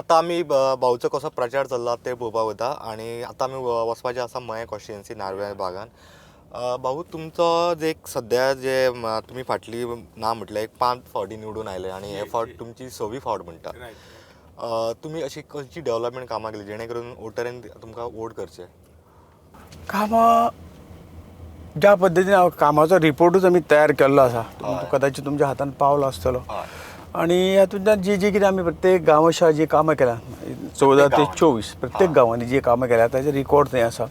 आतां आमी भाऊचो कसो प्रचार चल्ला ते पळोवपाक वता आनी आतां आमी वचपाचें आसा मयें कॉन्स्टिट्युएन्सी नार्व्या भागान. भाऊ, तुमचो जे एक सद्या जे तुमी फाटली ना म्हटल्यार एक 5 फावटी निवडून आयले आनी हे फावट तुमची 6वी फावट म्हणटा, तुमी अशी खंयची डेव्हलपमेंट कामां केली जेणे करून वोटरान तुमकां वोट करचे? कामां ज्या पद्दतीन हांव कामाचो रिपोर्टूच आमी तयार केल्लो आसा, कदाचित तुमच्या हातान पावलो आसतलो. आनी हातूंतल्यान जी जी कितें आमी प्रत्येक गांवांशा जी कामां केल्या 14 ते 24 प्रत्येक गांवांनी जी कामां केल्या ताजे रिकॉर्ड थंय आसा.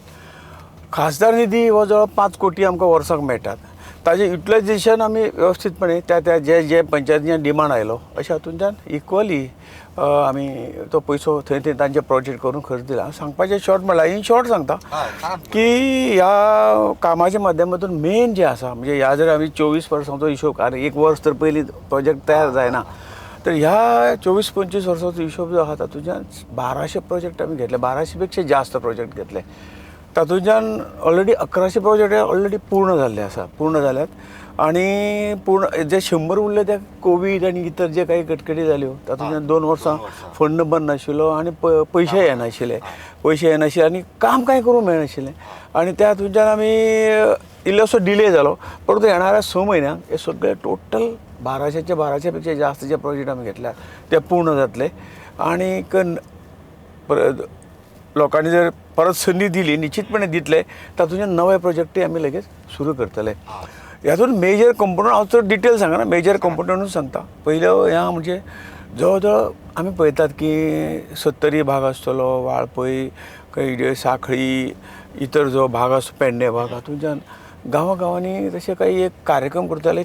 खासदार निधी हो जवळ 5 कोटी आमकां वर्साक मेळटात, ताजें युटिलायजेशन आमी वेवस्थीतपणे त्या त्या जे जे पंचायतीन डिमांड आयलो अशें हातूंतल्यान इक्वली आमी तो पयसो थंय थंय तांचे प्रोजेक्ट करून खर्च दिला. सांगपाचें शॉर्ट म्हणल्यार इन शॉर्ट सांगता की ह्या कामाच्या माध्यमातून मेन जें आसा म्हणजे ह्या जर आमी 24 वर्सांचो हिशोब, कारण एक वर्स तर पयलीं प्रोजेक्ट तयार जायना, तर ह्या 24-25 वर्सांचो हिशोब जो आहा तातूंतल्यान 1200 प्रोजेक्ट आमी घेतले, 1200 पेक्षा जास्त प्रोजेक्ट घेतले. तातूंतल्यान ऑलरेडी 1100 प्रोजेक्ट ऑलरेडी पूर्ण जाल्ले आसा, पूर्ण जाल्यात. आनी पूर्ण जे 100 उरले ते कोवीड आनी इतर जे काही कटकटी जाल्यो तातूंतल्यान 2 वर्सां फंड बंद नाशिल्लो आनी पयशे येनाशिल्ले, पयशे येनाशिल्ले आनी काम कांय करूंक मेळनाशिल्लें आनी त्या हातूंतल्यान आमी इल्लोसो डिले जालो. परंतु येणाऱ्या 6 म्हयन्यांक हे सगळे टोटल 1200 1200 पेक्षा जास्त जे प्रोजेक्ट आमी घेतल्यात ते पूर्ण जातले. आनी लोकांनी जर परत संदी दिली निश्चितपणे दितले, तातूंतल्यान नवे प्रोजेक्टूय आमी लगेच सुरू करतले. हातूंत मेजर कंपोनंट हांव चड डिटेल सांगना, मेजर कंपोनंटूच सांगता. पयलो ह्या म्हणजे जवळ जवळ आमी पळयतात की सत्तरी भाग आसतलो, वाळपय, खंय साखळी, इतर जो भाग आसता पेडणे भाग, हातूंतल्यान गांवा गांवांनी तशें काही एक कार्यक्रम करताले,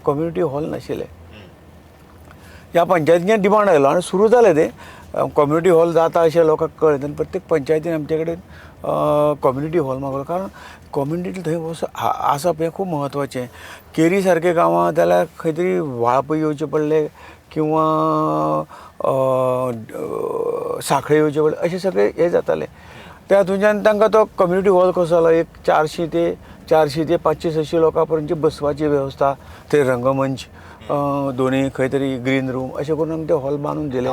कम्युनिटी हॉल नाशिल्ले. ह्या पंचायतीन डिमांड आयलो आनी सुरू जालें तें कम्युनिटी हॉल जाता अशें लोकांक कळ्ळें तेन्ना प्रत्येक पंचायतीन आमचे कडेन कम्युनिटी हॉल मागलो, कारण कम्युनिटी थंय आसप हें खूब म्हत्वाचें. केरी सारके गांवांत जाल्यार खंय तरी वाळपय येवचें पडलें किंवां साखळे येवचें पडलें, अशें सगळें हें जातालें. त्या हातूंतल्यान तांकां तो कम्युनिटी हॉल कसो जालो, एक 400 ते 500-600 लोकां पर्यंतची बसपाची वेवस्था, थंय रंगमंच, दोनी खंय तरी ग्रीन रूम अशें करून आमी ते हॉल बांदून दिले.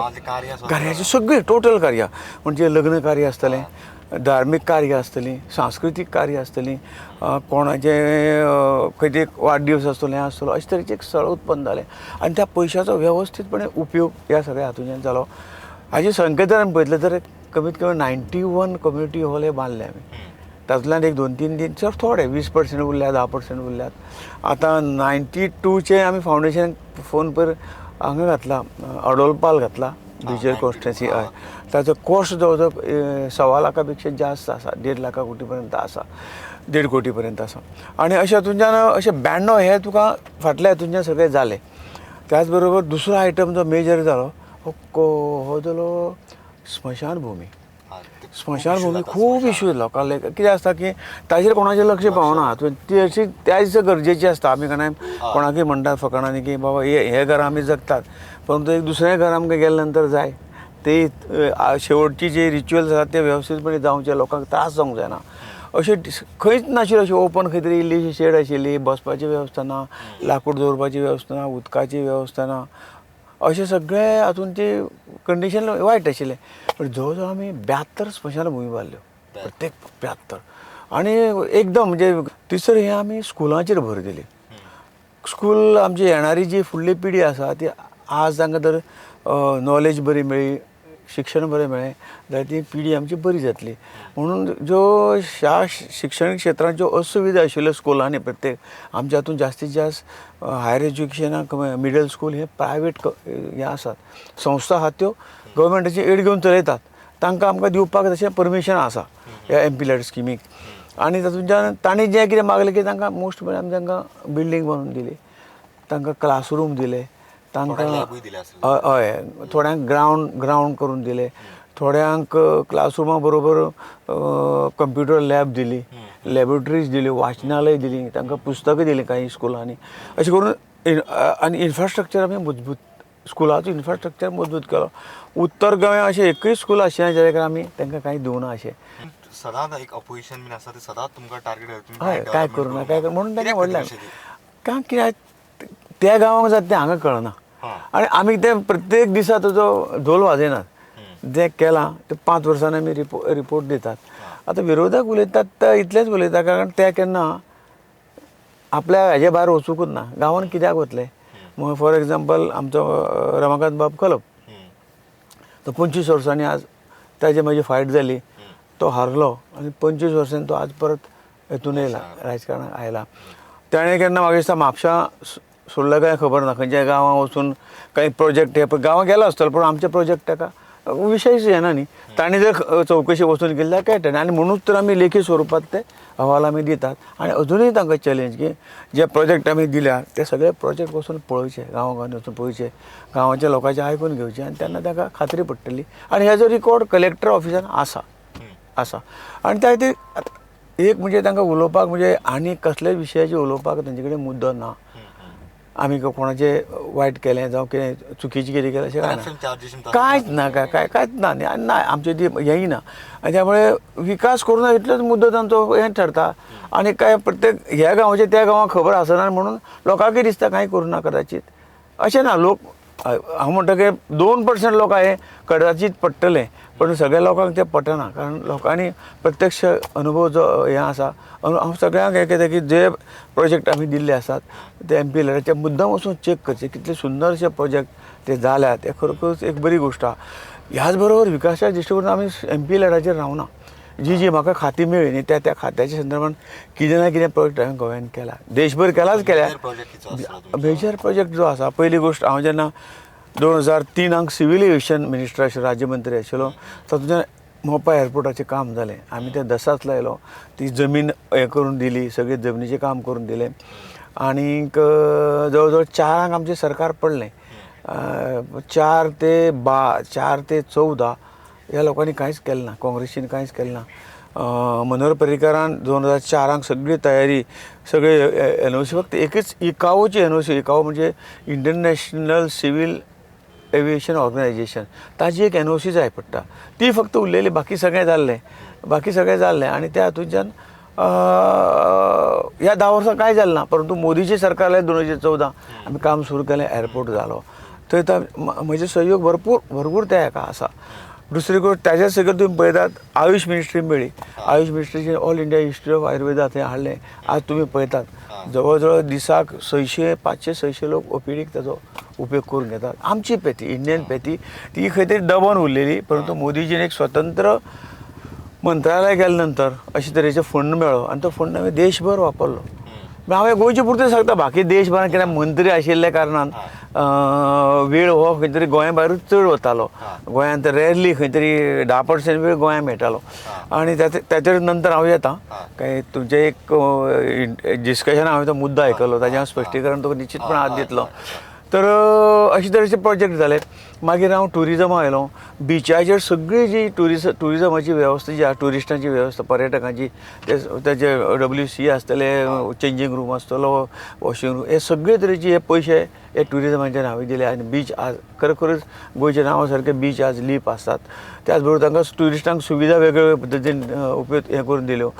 कार्याचे सगळीं टोटल कार्यां म्हणजे लग्न कार्य आसतलें, धार्मीक कार्य आसतलीं, सांस्कृतीक कार्य आसतलीं, कोणाचें खंय तरी वाडदिवस आसतलो, हें आसतलो, अशें तरेचें एक स्थळ उत्पन्न जालें आनी त्या पयशाचो वेवस्थीतपणे उपयोग ह्या सगळ्या हातूंतल्यान जालो. हाजे संकेत जर आमी पळयतले तर कमीत कमी 91 कम्युनिटी हॉल हे बांदले आमी. तातूंतल्यान एक 2-3 दिन चड थोडे 20% उरल्यात, 10% उरल्यात. आतां 92चें आमी फावंडेशन फोन पयर हांगा घातला, अडोलपाल घातला, बिजय कॉन्स्टिट्युएन्सी. हय, ताचो कॉस्ट जवळ जवळ 1.25 लाखा पेक्षा जास्त आसा, 1.5 लाखा कोटी पर्यंत आसा, 1.5 कोटी पर्यंत आसा. आनी अशें हातूंतल्यान अशें 92 हे तुका फाटल्या हातूंतल्यान सगळें जालें. त्याच बरोबर दुसरो आयटम जो मेजर जालो हो जालो स्मशानभुमी. स्मशानभुमी खूब इश्यू लोकांक कितें आसता की ताजेर कोणाचें लक्ष पावना, ती अशी त्या दिसा गरजेची आसता. आमी केन्नाय कोणाकय म्हणटात फकाणांनी की बाबा हे घर आमी जगतात, परंतु एक दुसरें घर आमकां गेले नंतर जाय ते शेवटची जे रिच्युअल्स आसात ते वेवस्थीतपणे जावचे, लोकांक त्रास जावंक जायना. अशें खंयच नाशिल्लें, अशें ओपन खंय तरी इल्लीशी शेड आशिल्ली, बसपाची वेवस्था ना, लाकूड दवरपाची वेवस्था ना, उदकाची वेवस्था ना, अशें सगळें हातून ती कंडिशन वायट आशिल्लें. पण जवळ जवळ आमी 72 स्मशानभुमी बांदल्यो, प्रत्येक 72. आनी एकदम म्हणजे तिसरें हें आमी स्कुलांचेर भर दिली. स्कूल आमची येणारी जी फुडली पिढी आसा ती आज तांकां जर नॉलेज बरी मेळ्ळी, शिक्षण बरें मेळ्ळें जाल्यार ती पिढी आमची बरी जातली. म्हणून ज्यो शिक्षणीक क्षेत्रांत ज्यो असुविधा आशिल्ल्यो स्कुलांनी प्रत्येक आमच्या हातूंत जास्तीत जास्त हायर एज्युकेशनाक मिडल स्कूल हे प्रायवेट हें आसात, संस्था आसात त्यो गव्हर्मेंटाची एड घेवन चलयतात, तांकां आमकां दिवपाक तशें परमिशन आसा ह्या एमपी लॅड स्किमीक. आनी तातूंतल्यान तांणी जें कितें मागलें की तांकां मोस्ट म्हळ्यार आमी तांकां बिल्डींग बांदून दिली, तांकां क्लासरूम दिले, तांकां हय हय थोड्यांक ग्रावंड करून दिले, थोड्यांक क्लासरुमा बरोबर कंप्युटर लॅब दिली, लॅबोरेटरीज दिल्यो, वाचनालय दिली, तांकां पुस्तकां दिलीं कांय स्कुलांनी. अशें करून आनी इन्फ्रास्ट्रक्चर आमी मजबूत, स्कुलाचो इन्फ्रास्ट्रक्चर मजबूत केलो. उत्तर गोंया अशें एकूय स्कूल आशिल्लें जाल्यार आमी तांकां कांय दिवना अशें. सदांच एक अपोजिशन बीन आसा ते सदांच तुमकां टार्गेट. हय, काय करूं ना काय करूं म्हणून तांकां व्हडलें कारण कित्याक त्या गांवांक जाता तें हांगा कळना आनी आमी ते प्रत्येक दिसा ताजो धोल वाजयनात. जें केलां तें 5 वर्सांनी आमी रिपोर्ट दितात. आतां विरोधक उलयतात ते इतलेंच उलयता कारण ते केन्ना आपल्या हेजे भायर वचूंकच ना. गांवांत कित्याक वतले? फॉर एग्जाम्पल आमचो रमाकांत बाब खलप, तो 25 वर्सांनी आज ताजे म्हजी फायट जाली, तो हारलो आनी 25 वर्सांनी तो आज परत हेतून येयला, राजकारणाक आयला. ताणें केन्ना म्हाका दिसता म्हापशां सोडलें काय खबर ना, खंयच्या गांवां वचून कांय प्रोजेक्ट हे गांवां गेलो आसतलो पूण आमचे प्रोजेक्ट ताका विशयच येना न्ही. ताणें जर चवकशी वचून केली जाल्यार कळटा. आनी म्हणूच तर आमी लेखी स्वरुपांत ते अहवाल आमी दितात आनी अजुनूय तांकां चॅलेंज की जे प्रोजेक्ट आमी दिल्या ते सगळे प्रोजेक्ट वचून पळोवचे, गांवां गांवांनी वचून पळोवचे, गांवाच्या लोकांचें आयकून घेवचें आनी तेन्ना ताका खात्री पडटली. आनी हेजो रिकॉर्ड कलेक्टर ऑफिसान आसा आसा. आनी त्या खातीर एक म्हणजे तांकां उलोवपाक म्हणजे आनी कसल्याय विशयाचेर उलोवपाक तांचे कडेन मुद्दो ना. आमी कोणाचें वायट केलें जावं कितें चुकीचें कितें केलें अशें कांय ना, कांयच ना, काय काय कांयच ना न्ही. आनी ना आमचें ती हेंय ना. आनी त्यामुळे विकास करूं इतलोच मुद्दो तांचो हें ठरता. आनी काय प्रत्येक ह्या गांवाचें त्या गांवांक खबर आसना म्हणून लोकांकय दिसता कांय करूं ना कदाचीत. अशें ना, लोक हांव म्हणटा की 2% लोक हें कदाचीत पडटलें पण सगळ्या लोकांक तें पटना, कारण लोकांनी प्रत्यक्ष अनुभव जो हें आसा. हांव सगळ्यांक हें कितें की जे प्रोजेक्ट आमी दिल्ले आसात ते एम पी एल मुद्दाम वचून चॅक करचे, कितले सुंदरशे प्रोजेक्ट ते जाल्यात, ते खरोखरच एक बरी गोश्ट आहा. ह्याच बरोबर विकासाच्या दृश्टीकोनान आमी एम पी एल रावना, जी जी म्हाका खातीं मेळ्ळी न्ही त्या त्या खात्याच्या संदर्भान कितें ना कितें प्रोजेक्ट हांवें गोव्यान केला, देशभर केलाच केल्या. मेजर प्रोजेक्ट जो आसा, पयली गोश्ट हांव जेन्ना 2003 सिवील एविएशन मिनिस्टर आशिल्लो, राज्यमंत्री आशिल्लो, तातूंतल्यान मोपा एअरपोर्टाचें काम जालें. आमी ते दसाच लायलो, ती जमीन हें करून दिली, सगळें जमनीचें काम करून दिलें. आनीक जवळ जवळ 4 आमचें सरकार पडलें, 4 ते 4 ते 14 ह्या लोकांनी कांयच केलें ना, काँग्रेसीन कांयच केलें ना. मनोहर पर्रीकारान 2004 सगळी तयारी, सगळे एनओसी, फक्त एकच इकाओची एनओसी, इकाओ म्हणजे इंटरनॅशनल सिवील एविएशन ऑर्गनायजेशन, ताजी एक एनओसी जाय पडटा, ती फक्त उरलेली, बाकी सगळें जाल्लें, बाकी सगळें जाल्लें. आनी त्या हातूंतल्यान ह्या 10 वर्सां कांय जालें ना, परंतु मोदीचें सरकार आयलें 2014 आमी काम सुरू केलें, एअरपोर्ट जालो, थंय म्हजें सहयोग भरपूर भरपूर त्या हेका आसा. दुसरी गोश्ट ताज्या सगळें तुमी पळयतात आयुश मिनिस्ट्री मेळ्ळी, Ayush मिनिस्ट्रीचे all India institute of Ayurveda थंय हाडलें. आज तुमी पळयतात जवळ जवळ दिसाक 600 500 600 लोक ओपीडीक ताजो उपयोग करून घेतात. आमची पेती, इंडियन पेती, ती खंय तरी दबन उरलेली, परंतु मोदीजीन एक स्वतंत्र मंत्रालय गेले नंतर अशे तरेचे फंड मेळ्ळो आनी तो फंड हांवें देशभर वापरलो. हांवें गोंयचे पुरतें सांगता, बाकी देशभरान कित्याक मंत्री आशिल्ल्या कारणान वेळ हो खंय तरी गोंया भायरूच चड वतालो, गोंयांत रेरली खंय तरी 10% वेळ गोंया मेळटालो. आनी ताचेर नंतर हांव येता, काय तुमचें एक डिस्कशन हांवें तो मुद्दो आयकलो, ताजें हांव स्पश्टीकरण तुका निश्चितपणान आज दितलो. तर अशे तरेचे प्रोजेक्ट जाले. मागीर हांव ट्युरिजमा आयलो, बिचाचेर सगळी जी ट्युरिजमाची वेवस्था जी आसा, ट्युरिस्टांची वेवस्था, पर्यटकांची, तेजे WC आसतले, चेंजींग रूम आसतलो, वॉशिंग रूम, हे सगळे तरेचे हे पयशे हे ट्युरिजमाचेर हांवें दिले. आनी बीच आज खरोखरच गोंयच्या नांवा सारके बीच आज लीप आसतात. त्याच बरोबर तांकां ट्युरिस्टांक सुविधा वेगवेगळ्या पद्दतीन उपयोग हें करून दिल्यो.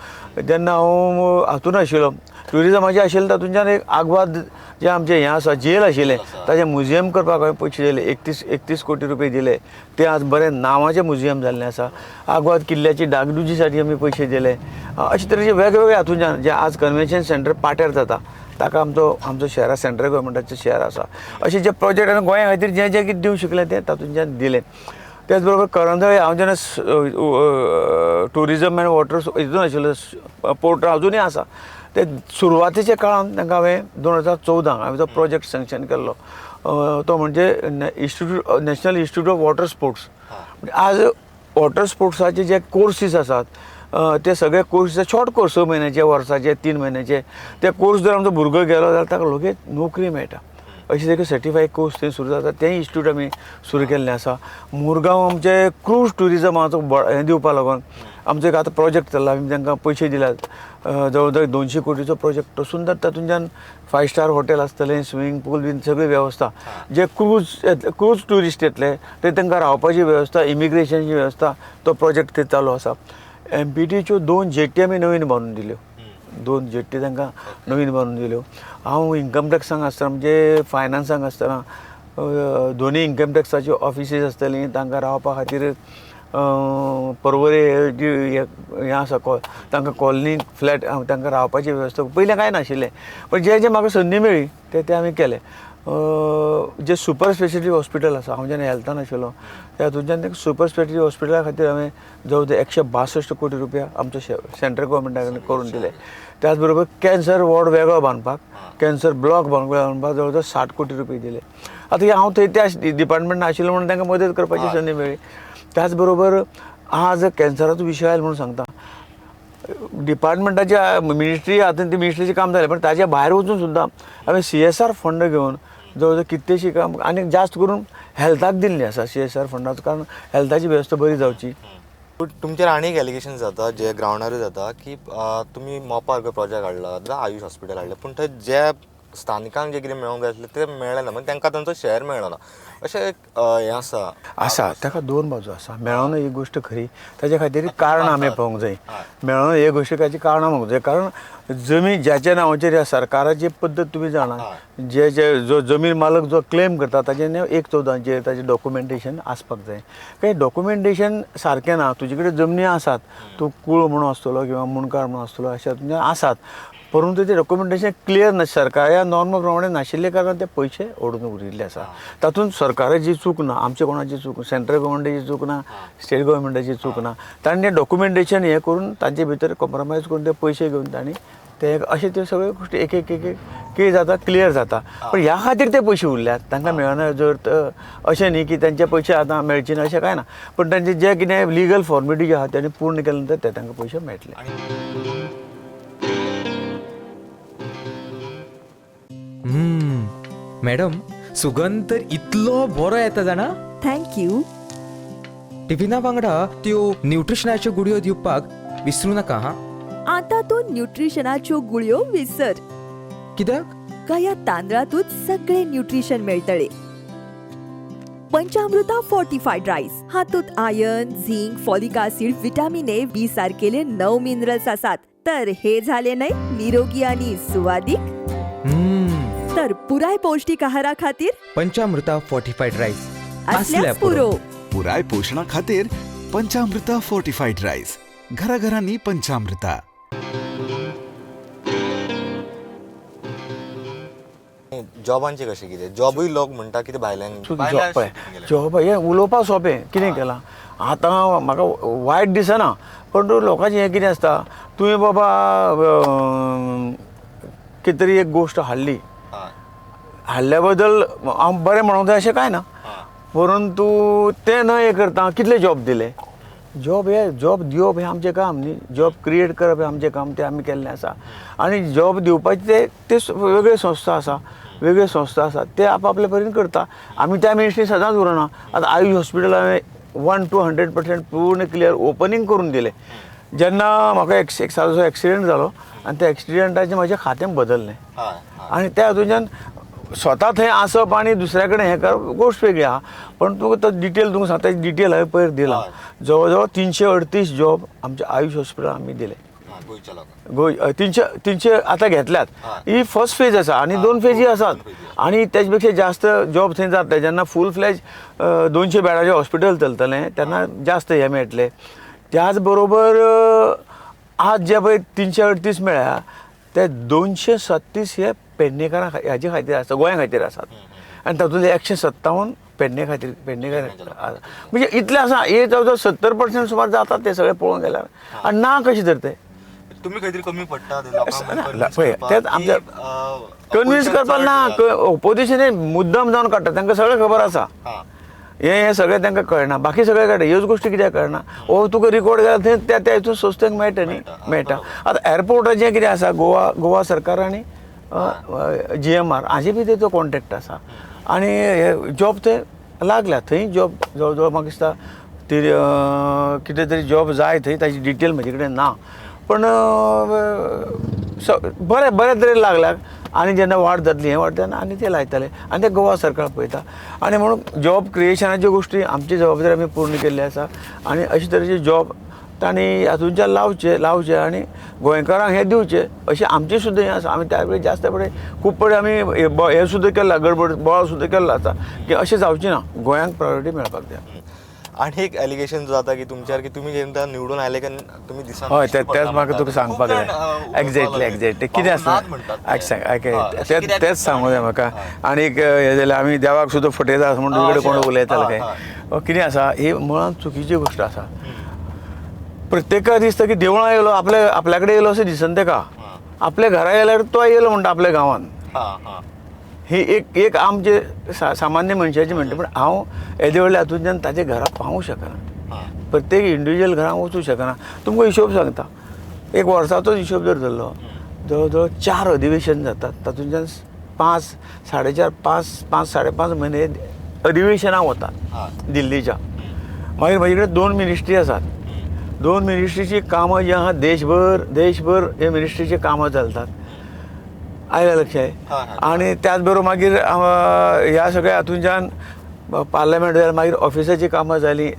जेन्ना हांव हातून आशिल्लो ट्युरिजमाचें आशिल्लें, तातूंतल्यान एक आगवाद जें आमचें हें आसा, जेल आशिल्लें, ताजें म्युझियम करपाक हांवें पयशे दिले, 31 कोटी रुपये दिले, तें आज बरें नांवाचें म्युझियम जाल्लें आसा. आगवाद किल्ल्याची डागडुजीसाठी आमी पयशे दिले. अशे तरेचे वेगवेगळे हातूंतल्यान जे आज कन्वेन्शन सेंटर पाट्यार जाता ताका आमचो आमचो शहरा सेंट्रल गव्हर्मेंटाचें शहर आसा, अशे जे प्रोजेक्ट आनी गोंया खातीर जें जें कितें दिवंक शकलें तें तातूंतल्यान दिलें. त्याच बरोबर करंजळे हांव जेन्ना ट्युरिजम एंड वॉटर हितून आशिल्लो, पोर्ट अजुनूय आसा, ते सुरवातेच्या काळान तांकां हांवें 2014 हांवें तो प्रोजेक्ट सँक्शन केल्लो, तो म्हणजे institute, national institute of water sports. आज वॉटर स्पोर्ट्साचे जे कोर्सीस आसात ते सगळे कोर्स शॉर्ट कोर्स, 6 म्हयन्याचे, वर्साचे, 3 म्हयन्याचे, ते कोर्स जर आमचो भुरगो गेलो जाल्यार ताका लगेच नोकरी मेळटा. अशे तरेचे सर्टिफाय कोर्स थंय सुरू जाता, तेंय इन्स्टिट्यूट आमी सुरू केल्लें आसा. मुरगांव आमचे क्रूज ट्युरिजमाचो हें दिवपा लागून आमचो एक आतां प्रोजेक्ट चल्ला, आमी तांकां पयशे दिल्यात, जवळ जवळ 200 कोटीचो प्रोजेक्ट तो सुंदर, तातूंतल्यान 5 स्टार हॉटेल आसतलें, स्विमींग पूल बीन सगळी वेवस्था, जे क्रूज ट्युरिस्ट येतले ते तांकां रावपाची वेवस्था, इमिग्रेशनची वेवस्था, तो प्रोजेक्ट थंय चालू आसा. एमपीटीच्यो 2 जेटी आमी नवीन बांदून दिल्यो, 2 जेटी तांकां नवीन बांदून दिल्यो. हांव इन्कम टॅक्सांक आसतना, म्हणजे फायनान्सांक आसतना दोनी इन्कम टॅक्साच्यो ऑफिसीस आसतलीं, तांकां रावपा खातीर पर्वरे जी हें आसा तांकां कॉलनी फ्लॅट तांकां रावपाची वेवस्था पयलें कांय नाशिल्लें, पण जे जे म्हाका संदी मेळ्ळी ते ते आमी केले. जे सुपर स्पेशलिटी हॉस्पिटल आसा, हांव जेन्ना हेल्थान आशिल्लो त्या हातूंतल्यान सुपर स्पेशलिटी हॉस्पिटला खातीर हांवें जवळ जवळ 162 कोटी रुपया आमच्या सेंट्रल गव्हर्मेंटा कडल्यान करून दिले. त्याच बरोबर कॅन्सर वॉर्ड वेगळो बांदपाक, कॅन्सर ब्लॉक बांदपाक जवळ जवळ 60 कोटी रुपया दिले. आतां हांव थंय त्या डिपार्टमेंटान आशिल्लो म्हणून तांकां मदत करपाची संदी मेळ्ळी. त्याच बरोबर आज कॅन्सराचो विशय आयलो म्हणून सांगता, डिपार्टमेंटाच्या मिनिस्ट्री आतां ती मिनिस्ट्रीचें काम जालें, पण ताच्या भायर वचून सुद्दां हांवें CSR fund घेवन जवळ जवळ कितलेशीं काम आनी जास्त करून हेल्थाक दिल्ली आसा CSR फंडाचो, कारण हेल्थाची वेवस्था बरी जावची. तुमचेर आनी एक एलिगेशन जाता जे ग्रावंडारूय जाता की तुमी मोपा प्रोजेक्ट हाडला, आयुष हॉस्पिटल हाडलें, पूण थंय जे स्थानिकांक जे कितें मेळोंक जाय आसलें तें मेळ्ळें ना, म्हणजे तांकां तांचो शेअर मेळ्ळो ना, अशें एक हें आसा. आसा, ताका दोन बाजू आसा. मेळोना ही गोश्ट खरी, ताच्या खातीर कारणां आमी पळोवंक जाय. मेळोना ही गोश्टीची कारणां पळोवंक जाय, कारण जमीन ज्याच्या नांवाचेर सरकाराची पद्दत तुमी जाणा, जे जे जो जमीन मालक जो क्लेम करता ताजें 1/14 ताजें डॉक्युमेंटेशन आसपाक जाय. काही डॉक्युमेंटेशन सारकें ना, तुजे कडेन जमनी आसात, तूं कूळ म्हणून आसतलो किंवा मुंडकार म्हणून आसतलो अशें तुजें आसात, परंतु ते डॉक्युमेंटेशन क्लियर ना, सरकारा नॉर्मा प्रमाणे नाशिल्ले कारणान ते पयशे ओडून उरिल्ले आसा. तातूंत सरकाराची चूक ना, आमचे कोणाची चूक, सेंट्रल गव्हर्मेंटाची चूक ना, स्टेट गव्हर्मेंटाची चूक ना. तांणी तें डॉक्युमेंटेशन हें करून तांचे भितर कॉम्प्रोमायज करून ते पयशे घेवन तांणी ते अशे त्यो सगळ्यो गोश्टी एक एक एक एक कितें जाता क्लियर जाता. पण ह्या खातीर ते पयशे उरल्यात, तांकां मेळना जर अशें न्ही की तांचे पयशे आतां मेळचे ना अशें कांय ना, पण तांचे जे कितें लिगल फॉर्मेलिटी आहा तांणी पूर्ण केले नंतर ते तांकां पयशे मेळटले. मॅडम, सुगंध तर इतलो बरो येता जाणा. Thank you. टिफिना वांगडा त्यो न्यूट्रिशनाच्यो गुळयो दिवपाक विसरू नाका. हा, आता तूं न्यूट्रिशनाच्यो गुळयो विसर. कित्याक? कया तांदळातूच सगळे न्यूट्रिशन मेळटले. पंचामृता फोर्टिफायड रायस हातूंत iron, zinc, folic acid, vitamin A, B सारकेले 9 minerals आसात. तर हे झाले न्हय निरोगी आणि सुवादीक. तर पुराय पौष्टिक आहारा खातीर पंचामृता फोर्टिफायड रायस असल्याच पुरो. पुराय पोशणा खातीर पंचामृता फोर्टिफायड रायस, घराघरांनी पंचामृता. जॉबांचे कशें कितें, जॉबूय लोक म्हणटा कितें भायल्यान जॉब हें उलोवपाक सोंपें, कितें केलां आतां म्हाका वायट दिसना, पण लोकांचें हें कितें आसता, तुवें बाबा कितें तरी एक गोश्ट हाडली, हाडल्या बद्दल हांव बरें म्हणूंक जाय अशें कांय ना, परंतु तें न हें करता कितले जॉब दिले. जॉब हे जॉब दिवप हें आमचें काम न्ही, जॉब क्रिएट करप हें आमचें काम, तें आमी केल्लें आसा. आनी जॉब दिवपाचें ते वेगळे संस्था आसा, वेगळे संस्था आसा, ते आपआपले परीन करता. आमी त्या मिनिस्ट्री सदांच उरना. आतां आयुष हॉस्पिटल हांवें 1 to 100% पूर्ण क्लियर ओपनींग करून दिलें. जेन्ना म्हाका एक सादोसो एक्सिडंट जालो आनी त्या एक्सिडंटाचें म्हजें खातें बदललें, आनी त्या हातूंतल्यान स्वता थंय आसप आनी दुसऱ्या कडेन हें करप गोश्ट वेगळी आहा, पण तुका तो डिटेल तुमकां सांगता, डिटेल हांवें पयर दिला. जवळ जवळ 338 जॉब आमच्या आयुष हॉस्पिटलान आमी दिले. गोंय 300 आतां घेतल्यात. ही फर्स्ट फेज आसा आनी 2 फेजी आसात, आनी तेजे पेक्षा जास्त जॉब थंय जातले. जेन्ना फूल फ्लॅज 200 बेडाचें हॉस्पिटल चलतलें तेन्ना जास्त हें मेळटलें. त्याच बरोबर आज जे पळय 338 मेळ्ळ्या ते 237 हे पेडणेकारां हाजे खातीर आसा, गोंया खातीर आसात, आनी तातूंतले 157 पेडणे खातीर, पेडणेकार म्हणजे इतले आसा. हे जवळ जवळ 70% सुमार जातात ते सगळे पळोवंक गेल्यार. आनी ना कशें तर ते तुमी खंय तरी कमी पडटा पळय, तेच आमच्या कन्विन्स करपाक ना, ओपोजिशन मुद्दम जावन काडटा, तांकां सगळें खबर आसा, हें सगळें तांकां कळना, बाकी सगळें कळटा. ह्योच गोश्टी कित्याक कळना, ओ तुका रिकॉर्ड केला थंय त्या त्या हितून संस्थेक मेळटा न्ही, मेळटा. आतां एअरपोर्टाचें कितें आसा, गोवा गोवा सरकार आनी GMR हाजे बी तेचो कॉन्ट्रेक्ट आसा, आनी हे जॉब थंय लागल्या, थंय जॉब जवळ जवळ म्हाका दिसता ती कितें तरी जॉब जाय थंय, ताजी डिटेल म्हजे कडेन ना, पण बरें बरे तरेन लागल्यात. आनी जेन्ना वाड जातली हें वाड तेन्ना आनी ते लायतले, आनी ते गोवा सरकार पळयता. आनी म्हणून जॉब क्रिएशनाच्यो गोश्टी आमची जबाबदारी आमी पूर्ण केल्ली आसा, आनी अशे तरेचे जॉब तांणी हातूंतल्यान लावचें लावचें आनी गोंयकारांक हें दिवचें अशें आमचें सुद्दां हें आसा. आमी त्या वेळी जास्त पळय खूब पळय आमी हें सुद्दां केलां, गडबड बोवाळ सुद्दां केल्लो आसा की अशें जावचें ना, गोंयांक प्रायोरिटी मेळपाक जाय. आनी एक एलिगेशन जाता की तुमच्यार की तुमी जेन्ना निवडून आयले की तुमी दिसान हय, तेंच म्हाका तुका सांगपाक जाय. एक्झॅक्टली एक्झॅक्टली कितें आसता तेंच सांगू जाय म्हाका. आनी एक हें जालें, आमी देवाक सुद्दां फटयता म्हूण तुजे कडेन कोण उलयताले काय कितें आसा, ही मुळांत चुकीची गोश्ट आसा. प्रत्येकाक दिसता की देवळां येयलो आपल्या आपल्या कडेन येयलो अशें दिसना तेका, आपल्या घरा येयल्यार तो येयलो म्हणटा आपल्या गांवांत. ही एक एक आमचे सामान्य मनशाची म्हणटा, पूण हांव येदे व्हडल्या हातूंतल्यान ताच्या घरा पावूंक शकना, प्रत्येक इंडिविज्युअल घरां वचूंक शकना. तुमकां हिशोब सांगता, एक वर्साचोच हिशोब जर धरलो, जवळ जवळ 4 अधिवेशन जातात, तातूंतल्यान 5, 4.5, 5, 5, 5.5 म्हयने अधिवेशनां वतात दिल्लीच्या. मागीर म्हजे कडेन 2 मिनिस्ट्री आसात, 2 मिनिस्ट्रीची कामां जीं आहा देशभर देशभर हे मिनिस्ट्रीची कामां चलतात, आयल्या लक्षात. आनी त्याच बरोबर मागीर ह्या सगळ्या हातूंतल्यान पार्लमेंट जालें, मागीर ऑफिसाचीं कामां जालीं,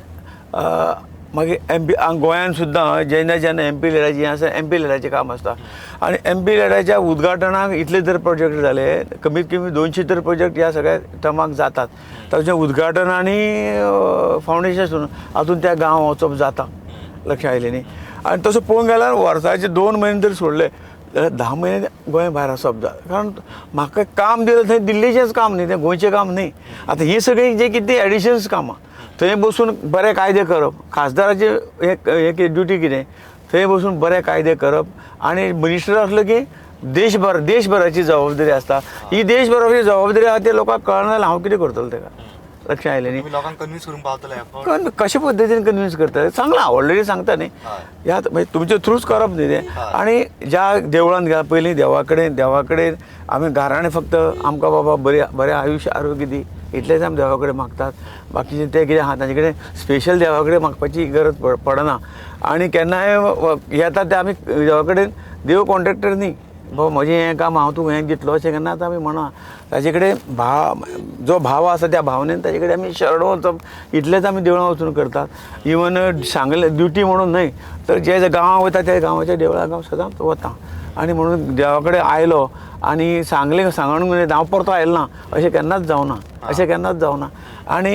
मागीर एम पी गोंयान सुद्दां जेन्ना जेन्ना एम पी लॅडाची आसा, एम पी लॅडाचें काम आसता आनी एम पी लॅडाच्या उद्घाटनाक इतले तर प्रोजेक्ट जाले, कमीत कमी 200 तर प्रोजेक्ट ह्या सगळ्या टर्माक जातात. ताचें उद्घाटन आनी फावंडेशन हातून त्या गांवां वचप जाता, लक्षात आयलें न्ही. आनी तसो पळोवंक गेल्यार वर्साचे 2 म्हयने जर सोडले जाल्यार 10 म्हयने गोंय भायर आसप जाय, कारण म्हाका काम दिलें थंय दिल्लीचेंच काम न्ही, तें गोंयचें काम न्ही. आतां हीं सगळीं जी कितें एडिशन्स कामां, थंय बसून बरे कायदे करप, खासदाराची एक ड्युटी कितें, थंय बसून बरे कायदे करप आनी मिनिस्टर आसलो की देशभर देशभराची जबाबदारी आसता. ही देशभराची जबाबदारी आसा ते लोकांक कळना जाल्यार हांव कितें करतलो तेका, लक्षात आयलें न्ही. लोकांक कन्विन्स करूंक पावतले कशे पद्दतीन कन्विन्स करतले सांगलां ऑलरेडी सांगता न्ही, ह्या म्हणजे तुमचे थ्रूच करप न्ही तें. आनी ज्या देवळान गेला पयलीं देवा कडेन, देवा कडेन आमी घराणें फक्त आमकां बाबा बरें बरें आयुश्य आरोग्य दी इतलेंच आमी देवा कडेन मागतात, बाकीचें तें कितें आहा तांचे कडेन स्पेशल देवा कडेन मागपाची गरज पडना. आनी केन्नाय येता ते आमी देवा कडेन, देव कॉन्ट्रेक्टर न्ही बाबा म्हजें हें काम हांव तुका हें दितलो अशें केन्नाच आमी म्हणा. ताजे कडेन भाव जो भाव आसा त्या भावनेन ताजे कडेन आमी शरण वचप इतलेंच आमी देवळां वचून करतात. इवन सांगलें ड्युटी म्हणून न्हय तर जे जे गांवां वता त्या गांवाच्या देवळाक हांव सदांच वता आनी म्हणून देवा कडेन आयलो आनी सांगलें सांगून हांव परतो आयलो ना अशें केन्नाच जावना, अशें केन्नाच जावना. आनी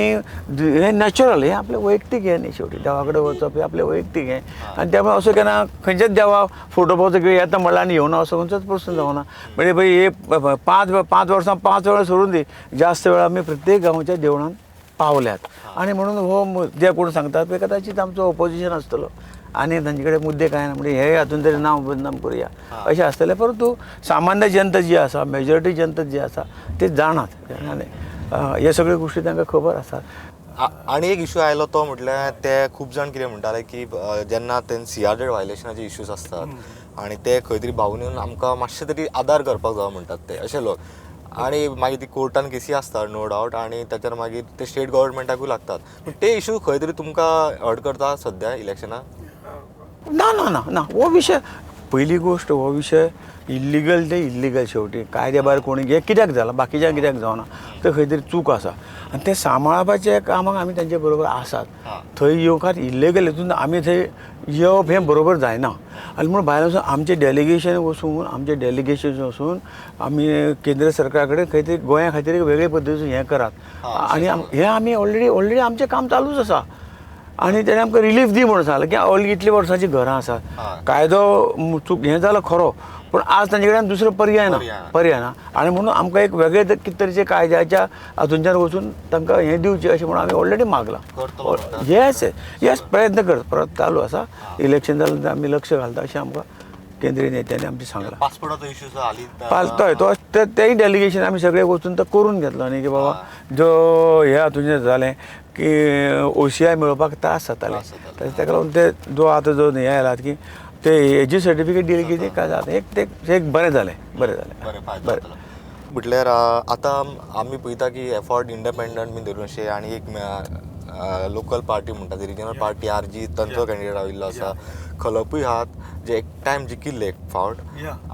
हें नॅचरल, हें आपलें वैयक्तीक हें न्ही, शेवटी देवा कडेन वचप हें आपलें वैयक्तीक हें. आनी त्यामुळे असो केन्ना खंयच्याच देवा फोटो पळोवचो की येता म्हणल्यार आनी येवना असो खंयचोच प्रस्न जावना. म्हणजे पळय एक 5 वर्सां 5 वेळा सोडून दी, जास्त वेळा आमी प्रत्येक गांवच्या देवळान पावल्यात. आनी म्हणून हो जे कोण सांगतात पळय कदाचीत आमचो ओपोजिशन आसतलो आनी तांचे कडेन मुद्दे कांय ना, म्हणजे हे हातून तरी नांव बदनाम करुया अशें आसतलें. परंतु सामान्य जनता जी आसा, मेजॉरिटी जनता जी आसा ते जाणात आनी हे सगळ्यो गोश्टी तांकां खबर आसा. आनी एक इशू आयलो तो म्हटल्यार ते खूब जाण कितें म्हणटाले की जेन्ना ते CRZ व्हायलेशनाचे इश्यूज आसतात आनी ते खंय तरी भावून येवन आमकां मातशें तरी आदार करपाक जाय म्हणटात ते अशे लोक. आनी मागीर ती कोर्टान केसी आसता नो डावट, आनी ताचेर मागीर ते स्टेट गव्हर्मेंटाकूय लागतात. पूण ते इशू खंय तरी तुमकां हर्ट करता सद्या इलेक्शनाक? ना ना ना ना, हो विशय पयली गोश्ट, हो विशय इल्लिगल ते इल्लिगल, शेवटी कायद्या भायर कोणी हें कित्याक जालां, बाकीच्यांक कित्याक जावना, ते खंय तरी चूक आसा आनी तें सांबाळपाच्या कामाक आमी तांचे बरोबर आसात. थंय येवंक इल्लिगल हितून आमी थंय येवप हें बरोबर जायना. आनी म्हणून भायर वचून आमचें डेलिगेशन वचून, आमचें डेलिगेशन वचून आमी केंद्र सरकारा कडेन खंय तरी गोंया खातीर एक वेगळे पद्दतीन हें करात आनी हें आमी ऑलरेडी ऑलरेडी आमचें काम चालूच आसा. आनी तेणें आमकां रिलीफ दी म्हणून सांगलें की ऑलरेडी इतली वर्सांची घरां आसात, कायदो चूक हें जालो खरो, पूण आज तांचे कडेन दुसरो पर्याय ना, पर्याय ना. आनी म्हणून आमकां एक वेगळे कितें तरेचे कायद्याच्या हातूंच्यान वचून तांकां हें दिवचें अशें म्हणून आमी ऑलरेडी मागलां. येस येस, प्रयत्न कर परत चालू आसा. इलेक्शन जालें आमी लक्ष घालता अशें आमकां केंद्रीय नेत्यांनी आमचें सांगलां. पासपोर्टाचो इशू हय, तो तेंय डेलिगेशन आमी सगळे वचून तो करून घेतलो न्ही की बाबा जो हे हातूंचें जालें की OCI मेळोवपाक त्रास जाताले, ताका लागून ते जो आतां जो हें आयला की ते हेजी सर्टिफिकेट दिली की ते जाता, एक ते एक बरें जालें, बरें जालें, बरें. म्हटल्यार आतां आमी पळयता की एफॉर्ट इंडिपेंडंट बीन धरून अशें आनी एक लोकल पार्टी म्हणटा ती रिजनल पार्टी आरजी तांचो कॅन्डिडेट राविल्लो आसा, खलपूय आहात जे एक टायम जिखिल्ले एक फावट,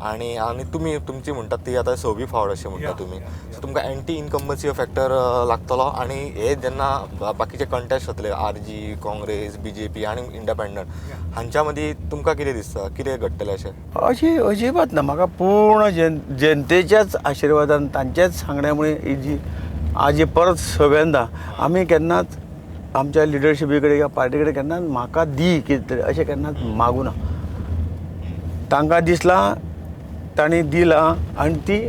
आनी आनी तुमी तुमची म्हणटात ती आतां सवी फावट अशें म्हणटा तुमी. सो तुमकां एंटी इनकम्बन्सी फॅक्टर लागतलो आनी हे जेन्ना बाकीचे कंटेस्ट जातले आरजी, काँग्रेस, बीजेपी आनी इंडिपेंडंट हांच्या मदीं तुमकां कितें दिसता, कितें घडटलें अशें? अशी अजिबात ना. म्हाका पूर्ण जनतेच्याच आशिर्वादान तांच्याच सांगण्या मुळे ही जी आज परत सव्यांदा आमी केन्नाच आमच्या लिडरशिपी कडेन किंवा पार्टी कडेन केन्नाच म्हाका दी कितें तरी अशें केन्नाच मागूं ना. तांकां दिसलां तांणी दिलां आनी ती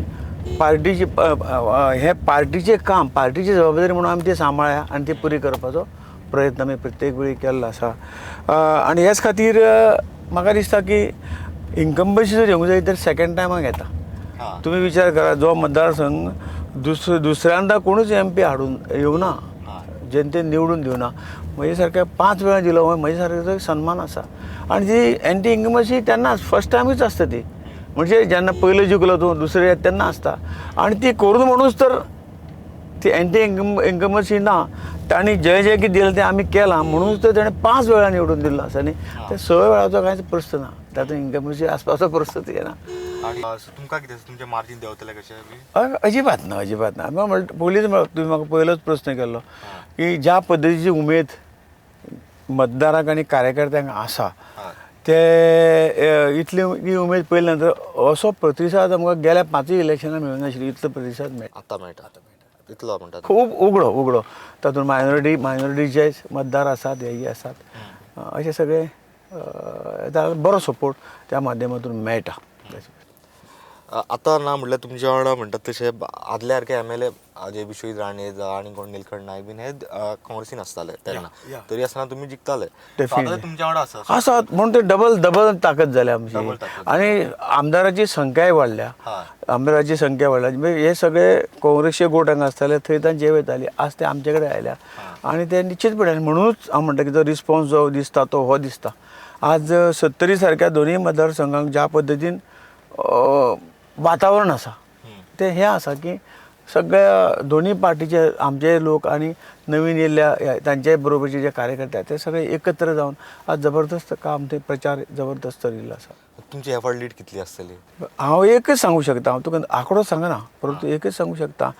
पार्टीची हें पार्टीचें काम, पार्टीची जबाबदारी म्हणून आमी ती सांबाळ्ळ्या आनी ती पुरी करपाचो प्रयत्न आमी प्रत्येक वेळी केल्लो आसा. आनी हेच खातीर म्हाका दिसता की इन्कम्बन्सी जर येवंक जाय तर सेकेंड टायमाक येता. तुमी विचार करा, जो मतदारसंघ दुसऱ्यांदा कोणूच एम पी हाडून येवना, जनतेन निवडून दिवना, म्हजे सारक्या 5 वेळा दिलो, म्हजे सारक्याचो एक सन्मान आसा. आनी ती एंटी इन्कम्बन्सी तेन्नाच फर्स्ट टायमूच आसता ती, म्हणजे जेन्ना पयलो जिखलो तूं दुसरे तेन्ना आसता. आनी ती करून म्हणूच तर ती एंटी इन्कम्बन्सी ना, तांणी जें जें कितें दिलें तें आमी केलां म्हणूनच तर ताणें 5 वेळा निवडून दिल्लो आसा. न्ही ते 6 वेळाचो कांयच प्रस्न ना, तातूंत इन्कम्बन्सी आसपाचो प्रस्न येना. आनी तुमकां कितें तुमचें मार्जीन देंवतलें कशें? अजिबात ना, अजिबात ना. पयलींच तुवें म्हाका पयलोच प्रस्न केल्लो की ज्या पद्दतीची उमेद मतदारांक आनी कार्यकर्त्यांक आसा ते इतली ही उमेद पळयल्या नंतर असो प्रतिसाद आमकां गेल्या 5 इलेक्शनां मेळूंक नाशिल्लो इतलो प्रतिसाद मेळटा. आतां मेळटा इतलो म्हणटा खूब उगडो उगडो तातूंत मायनॉरिटीचे मतदार आसात, हेय आसात, अशे सगळे बरो सपोर्ट त्या माध्यमातून मेळटा. आतां ना म्हटल्यार तुमच्या वांगडा म्हणटात तशें आदल्या सारके एम एल ए जे विश्वजीत राणे आनी कोण निलकंठ नायक बीन हे काँग्रेसीन आसताले तेन्ना, तरी आसतना तुमी जिखताले. तुमच्या वांगडा आसा आसात म्हणून ते डबल डबल ताकद जाल्या आमची आनी आमदाराची संख्याय वाडल्या, आमदाराची संख्या वाडल्या. म्हणजे हे सगळे काँग्रेसचे गोट हांगा आसताले थंय तांचे वयताली, आज ते आमचे कडेन आयल्या आनी ते निश्चितपणे. म्हणूनच हांव म्हणटा की जो रिस्पॉन्स जो दिसता तो हो दिसता. आज 70 सारक्या दोनूय मतदारसंघांक ज्या पद्दतीन वातावरण आसा तें हें आसा की सगळ्या दोनूय पार्टीचे आमचे लोक आनी नवीन येयल्ल्या तांचे बरोबरचे जे कार्यकर्ते आसा ते सगळे एकत्र जावन आज जबरदस्त काम, ते प्रचार जबरदस्त चलिल्लो आसा. तुमची एफर्ट लीड कितली आसतली? हांव एकच सांगूं शकता, हांव तुका आंकडो सांगना, परंतु एकच सांगूं शकता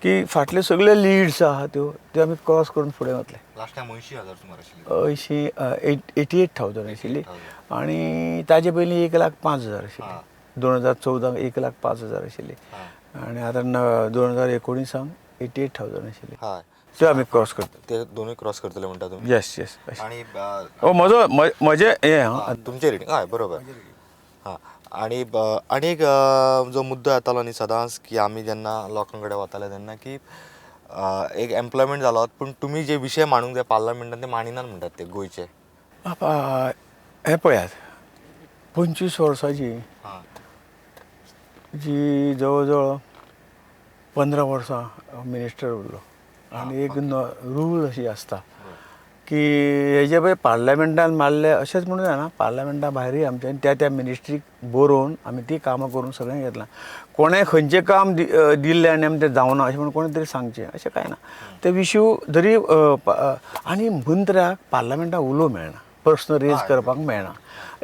की फाटले सगळे लिड्स आहा त्यो त्यो आमी क्रॉस करून फुडें वतले. लास्ट टायम 80,000 सुमार आशिल्ली, 88,000 आशिल्ली आनी ताजे पयलीं 1,05,000 आशिल्ली. 2014 1,05,000 आशिल्ली आनी आतां 2019 88,000 आशिल्ली. त्यो आमी क्रॉस करता, ते दोनूय क्रॉस करतले म्हणटा तुमी? येस येस. आनी म्हजो म्हजें हें तुमचें रिडींग हय बरोबर. हां, आनी आनी एक जो मुद्दो येतालो न्ही सदांच की आमी जेन्ना लोकां कडेन वताले तेन्ना की एक एम्प्लॉयमेंट जालो पूण तुमी जे विशय मांडूंक जाय पार्लमेंटान ते मांडिनात म्हणटात ते गोंयचे. हें पळयात, 25 वर्सांची जी जवळ जवळ 15 वर्सां मिनिस्टर उरलो आनी एक रूल अशी आसता की हेजे पळय पार्लमेंटान मारले अशेंच म्हणून जायना, पार्लमेंटा भायरूय आमच्या त्या त्या मिनिस्ट्रीक बरोवन आमी ती कामां करून सगळें घेतलां. कोणें खंयचें काम दिल्लें आनी आमी तें जावना अशें म्हणून कोणें तरी सांगचें अशें कांय ना. ते विशू जरी आनी मंत्र्याक पार्लमेंटाक उलोवंक मेळना, प्रश्न रेज करपाक मेळना,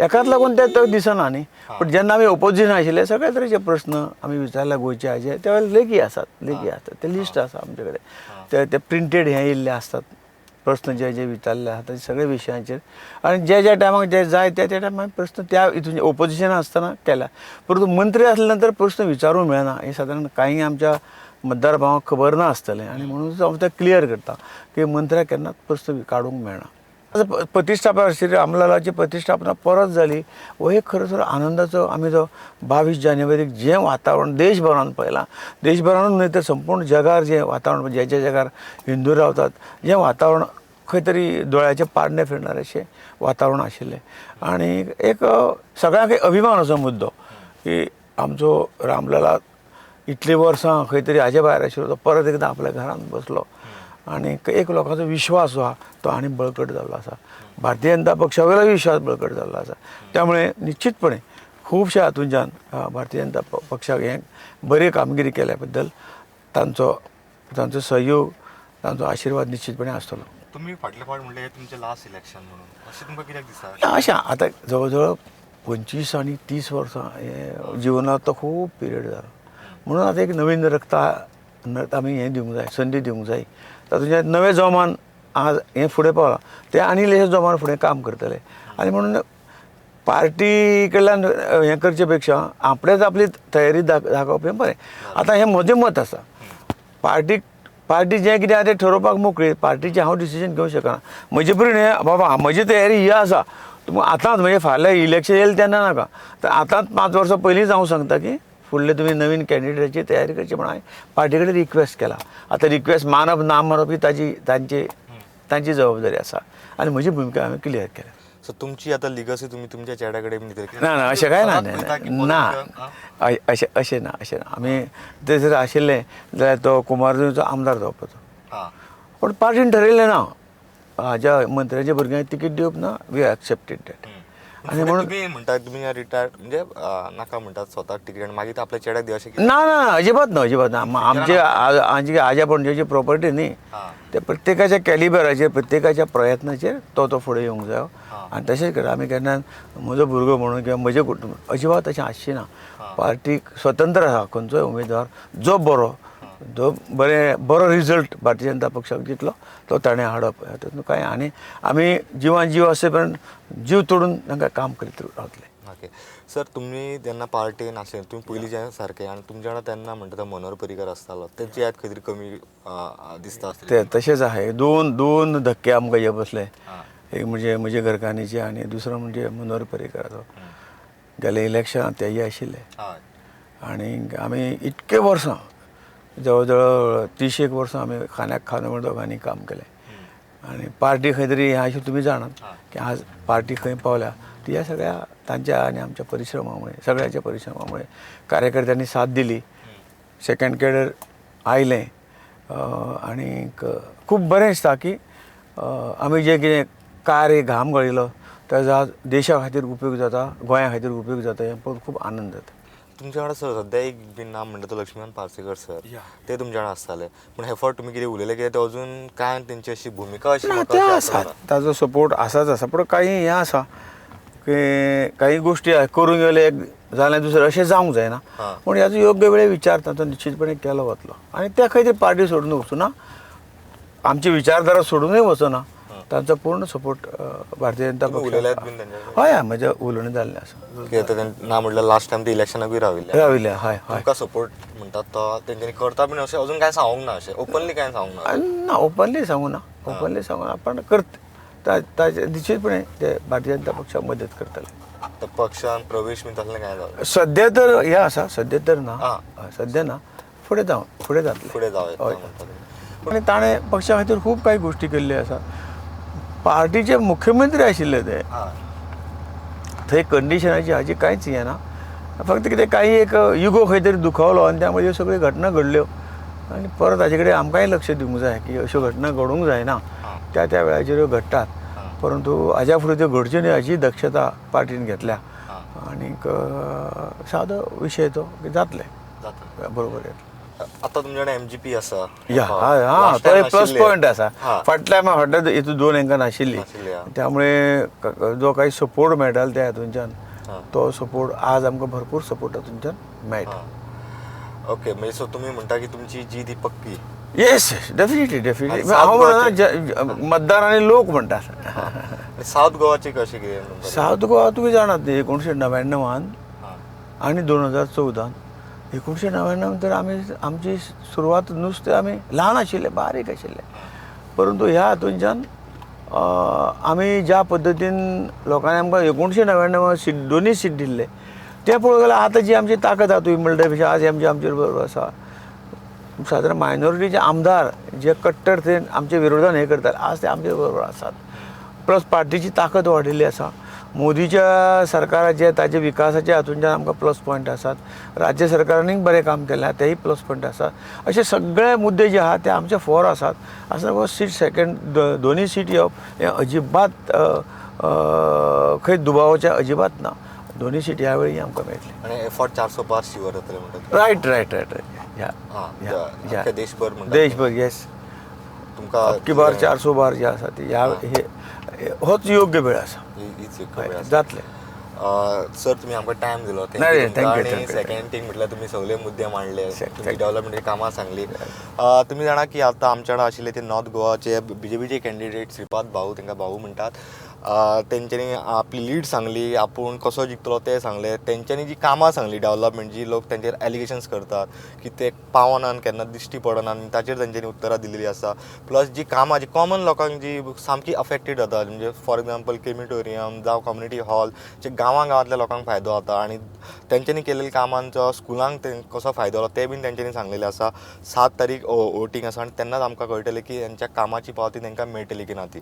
एकाच लागून ते दिसना न्ही. पूण जेन्ना आमी ओपोजिशन आशिल्ले सगळे तरेचे प्रश्न आमी विचारले गोंयचे हाजे, त्या वेळार लेखी आसात, लेखी आसतात, ते लिस्ट आसा आमचे कडेन, ते प्रिंटेड हें येयल्ले आसतात प्रश्न जे जे विचारले आसा ते सगळे विशयांचेर. आनी जे ज्या टायमाक जे जाय त्या त्या टायमाक प्रश्न त्या हितून ओपोजिशन आसतना केल्या, परंतु मंत्री आसले नंतर प्रश्न विचारूंक मेळना हें सादारण कांय आमच्या मतदार भावांक खबर ना आसतलें. आनी म्हणून हांव तें क्लियर करता की मंत्र्याक केन्नाच प्रश्न काडूंक मेळना. प्रतिष्ठापना श्री रामलालाची प्रतिष्ठापना परत जाली हो एक खरो तर आनंदाचो. आमी जो 22 जानेवारीक जें वातावरण देशभरान पळयलां, देशभरानूच न्हय तर संपूर्ण जगार जें वातावरण, ज्या ज्या जगार हिंदू रावतात जें वातावरण खंय तरी दोळ्याचें पारणें फिरणार अशें वातावरण आशिल्लें. आनी एक सगळ्यांक एक अभिमानाचो मुद्दो की आमचो रामलाला इतलीं वर्सां खंय तरी हाजे भायर आशिल्लो तो परत एकदां आपल्या घरांत बसलो आनी एक लोकांचो विश्वास जो आहा तो आनी बळकट जाल्लो आसा, भारतीय जनता पक्षा वयलो विश्वास बळकट जाल्लो आसा. त्यामुळे निश्चितपणे खुबश्या हातूंतल्यान भारतीय जनता पक्षाक हें बरी कामगिरी केल्या बद्दल तांचो तांचो सहयोग, तांचो आशिर्वाद निश्चितपणे आसतलो. तुमी फाटले फावट म्हणलें हें तुमचें लास्ट इलेक्शन म्हणून, अशें तुमकां कित्याक दिसता? अशें आतां जवळ जवळ 25 आनी 30 वर्सां हे जिवनांत तो खूब पिरियड जालो, म्हणून आतां एक नवीन रक्ता आमी हें दिवंक जाय, संदी दिवंक जाय. तातूंतल्यान नवें जोमान आज हें फुडें पावलां, तें आनी इल्लेशें जोमान फुडें काम करतले. आनी म्हणून पार्टी कडल्यान हें करचे पेक्षा आपणेच आपली तयारी दाखोवप हें बरें. आतां हें म्हजें मत आसा. पार्टी जें कितें आसा तें ठरोवपाक मोकळी, पार्टीचें हांव डिसिजन घेवंक शकना. म्हजे परीन हें बाबा म्हजी तयारी ही आसा, तुमकां आतांच म्हणजे फाल्यां इलेक्शन येयलें तेन्ना नाका, तर आतांच 5 वर्सां पयलींच हांव सांगता की फुडले तुमी नवीन कॅन्डिडेटाची तयारी करची म्हणून हांवें पार्टी कडेन रिक्वेस्ट केला. आतां रिक्वेस्ट मानप ना मानप ही ताजी तांची जबाबदारी आसा आनी म्हजी भुमिका हांवें क्लियर केल्या. सो तुमची आतां लिगसी तुमी तुमच्या चेड्या कडेन ना ना अशें कांय ना, ना अशें अशें ना, अशें ना. आमी ते जर आशिल्ले जाल्यार तो कुमारजुंवेचो आमदार जावपाचो, पूण पार्टीन ठरयलें ना हाज्या मंत्र्याच्या भुरग्यांक तिकीट दिवप ना, we accepted that. आनी म्हणून तुमी म्हणटा तुमी रिटायर्ड म्हणजे नाका म्हणटात स्वताक तिकीट आनी मागीर आपल्या चेड्याक दिवप अशें? ना ना अजिबात ना, अजिबात ना. आमचे आमची आज्या पणजेची प्रॉपर्टी न्ही, ते प्रत्येकाच्या कॅलिबराचेर प्रत्येकाच्या प्रयत्नाचेर तो तो फुडें येवंक जायो. आनी तशेंच करता आमी केन्ना म्हजो भुरगो म्हणून किंवा म्हजें कुटुंब अजिबात तशें आसचें ना. पार्टीक स्वतंत्र आसा, खंयचोय उमेदवार जो बरो जो बरें बरो रिजल्ट भारतीय जनता पक्षाक दितलो तो ताणें हाडप, तातूंत कांय. आनी आमी जिवान जीव आसे पर्यंत जीव तोडून तांकां काम करीत रावतले. ओके सर, तुमी जेन्ना पार्टेन आसले तुमी पयलीं जेन्ना सारकें आनी तुमच्या वांगडा तेन्ना म्हणटा तो मनोहर पर्रीकर आसतालो, तेंची याद खंय तरी कमी दिसता आसतली. ते तशेंच आहा, दोन दोन धक्के आमकां हे बसले, एक म्हणजे म्हजे घरकान्नीचे आनी दुसरो म्हणजे मनोहर पर्रीकराचो. गेले इलेक्शनाक तेय आशिल्ले आनी आमी इतके वर्सां जवळ जवळ 30 वर्सां आमी खांद्याक खांदो म्हणून दोगांनी काम केलें. आनी पार्टी खंय तरी हें अशें तुमी जाणात की आज पार्टी खंय पावल्या ती ह्या सगळ्या तांच्या आनी आमच्या परिश्रमामुळे, सगळ्यांच्या परिश्रमामुळे. कार्यकर्त्यांनी साथ दिली, सेकंड केडर आयलें आनी खूब बरें दिसता की आमी जें कितें कार्य घाम गळयलो ताजो आज देशा खातीर उपयोग जाता, गोंया खातीर उपयोग जाता, हें पळोवन खूब आनंद जाता. तुमच्या वांगडा सर सद्या एक बीन नाम म्हणटा तो लक्ष्मीकांत पार्सेकर सर, ते तुमच्या वांगडा आसताले, पूण हे फावट तुमी कितें उलयले कितें ते अजून काय तेंची अशी भुमिका अशी ना, ते आसा, ताजो सपोर्ट आसाच आसा, पूण काही हें आसा की काही गोश्टी करूंक गेले एक जालें दुसरें अशें जावंक जायना, पूण ह्याचो योग्य वेळ विचार ताचो निश्चितपणे केलो वतलो. आनी त्या खंय तरी पार्टी सोडून वचूना, आमची विचारधारा सोडूनय वचना, तांचो पूर्ण सपोर्ट भारतीय जनता पक्ष. हय हय, म्हजें उलोवणें जाल्लें आसा. ना म्हटल्यार लास्ट टायम ते इलेक्शनाकूय राविल्ले, राविल्ले. हय हय, तुमकां सपोर्ट म्हणटात तो तेंच्यांनी करता बीन अशें अजून कांय सांगूंक ना, अशें ओपनली कांय सांगूंक ना? ना, ओपनली सांगूं ना, ओपनली सांगूं ना, पण करता ताजे निश्चितपणे ते भारतीय जनता पक्षाक मदत करतले. पक्षान प्रवेश बीन तसलें कांय जावं सद्या तर हें आसा, सद्या तर ना, सद्या ना, फुडें जावं, फुडें जातलें, फुडें जावं. हय, आनी ताणें पक्षा खातीर खूब कांय गोश्टी केल्ल्यो आसा. पार्टीचे मुख्यमंत्री आशिल्ले ते, थंय कंडिशनाची हाजी कांयच हें ना, फक्त कितें काही एक युगो खंय तरी दुखावलो आनी त्या मदीं सगळ्यो घटना घडल्यो आनी परत हाजे कडेन आमकांय लक्ष दिवंक जाय की अश्यो घटना घडूंक जायना, त्या त्या वेळाचेर ह्यो घडटात, परंतु हाज्या फुडें त्यो घडच्यो न्हय हाजी दक्षता पार्टीन घेतल्या. आनीक सादो विशय तो की जातलें, बरोबर येतलें. आतां तुमच्या कडेन एमजीपी आसा, या हय, हां, तो एक प्लस पॉयंट आसा. फाटल्या फाटल्या हितून दोन हांकां नाशिल्ली, त्यामुळे जो काही सपोर्ट मेळटालो त्या हातूंच्यान तो सपोर्ट आज आमकां भरपूर सपोर्ट हातूंच्यान मेळटा. ओके, म्हणजे सो तुमी म्हणटा की तुमची जीत ही पक्की? येस, डेफिनेटली डेफिनेटली. हांव म्हणना, मतदार आनी लोक म्हणटात. सावथ गोवाची कशें कितें? सावथ गोवा तुमी जाणात न्ही, 1999 आनी 2014. 1999 तर आमी आमची सुरवात नुस्तें आमी ल्हान आशिल्ले, बारीक आशिल्ले, परंतु ह्या हातूंच्यान आमी ज्या पद्दतीन लोकांनी आमकां 1999 सीट दोनूय सीट दिल्ले ते पळोवंक गेल्यार आतां जी आमची ताकद आसा, तुमी म्हणटा पेक्षा आज आमची आमचे बरोबर आसा. सादारण मायनॉरिटीचे आमदार जे कट्टर ते आमच्या विरोधान हें करतात, आज ते आमचे बरोबर आसात. प्लस पार्टीची ताकद वाडिल्ली आसा, मोदीच्या सरकाराचे ताजे विकासाचे हातूंच्यान आमकां प्लस पॉयंट आसात, राज्य सरकारानूय बरें काम केलां तेय प्लस पॉयंट आसात. अशे सगळे मुद्दे जे आहा ते आमचे फोर आसात. आसा सीट सेकंड दोनूय सीट येवप हें अजिबात खंय दुबावाचें अजिबात ना, दोनूय सीट ह्या वेळी आमकां मेळटली. आनी एफर्ट 400 पार शिवर जातले म्हणटात? रायट रायट रायट रायट, ह्या देशभर, देशभर, येस. तुमकां अबकी बार 400 बार जी आसा ती ह्या हे होच योग्य वेळ आसा. हीच एक वेळ आसा. जातलें. सर, तुमी आमकां टायम दिलो. नाही, thank you, आनी thank you. Second thing म्हटल्यार तुमी सगळे मुद्दे मांडले, Thank तुमची you. डेव्हलपमेंटाची कामां सांगली. तुमी जाणा की आतां आमच्या वांगडा आशिल्ले ते नॉर्थ गोवाचे बीजेपीचे कॅन्डिडेट श्रीपाद भाऊ, तांकां भाऊ म्हणटात. तेंच्यांनी आपली लीड सांगली, आपूण कसो जिखतलो तें सांगलें, तेंच्यांनी जी कामां सांगली डेव्हलपमेंट, जी लोक तेंचेर एलिगेशन्स करतात की ते पावनात, केन्ना दिश्टी पडना, आनी ताचेर तेंच्यांनी उत्तरां दिलेली आसा. प्लस जी कामां जी कॉमन लोकांक जी सामकी अफेक्टेड जाता, म्हणजे फॉर एग्जाम्पल क्रिमिटोरियम जावं कम्युनिटी हॉल, जे गांवां गांवांतल्या लोकांक फायदो जाता आनी तेंच्यांनी केलेल्या कामांचो स्कुलांक ते कसो फायदो जालो तें बीन तेंच्यांनी सांगलेलें आसा. 7 तारीख वोटींग आसा आनी तेन्नाच आमकां कळटलें की तेंच्या कामाची पावती तेंकां मेळटली की ना ती.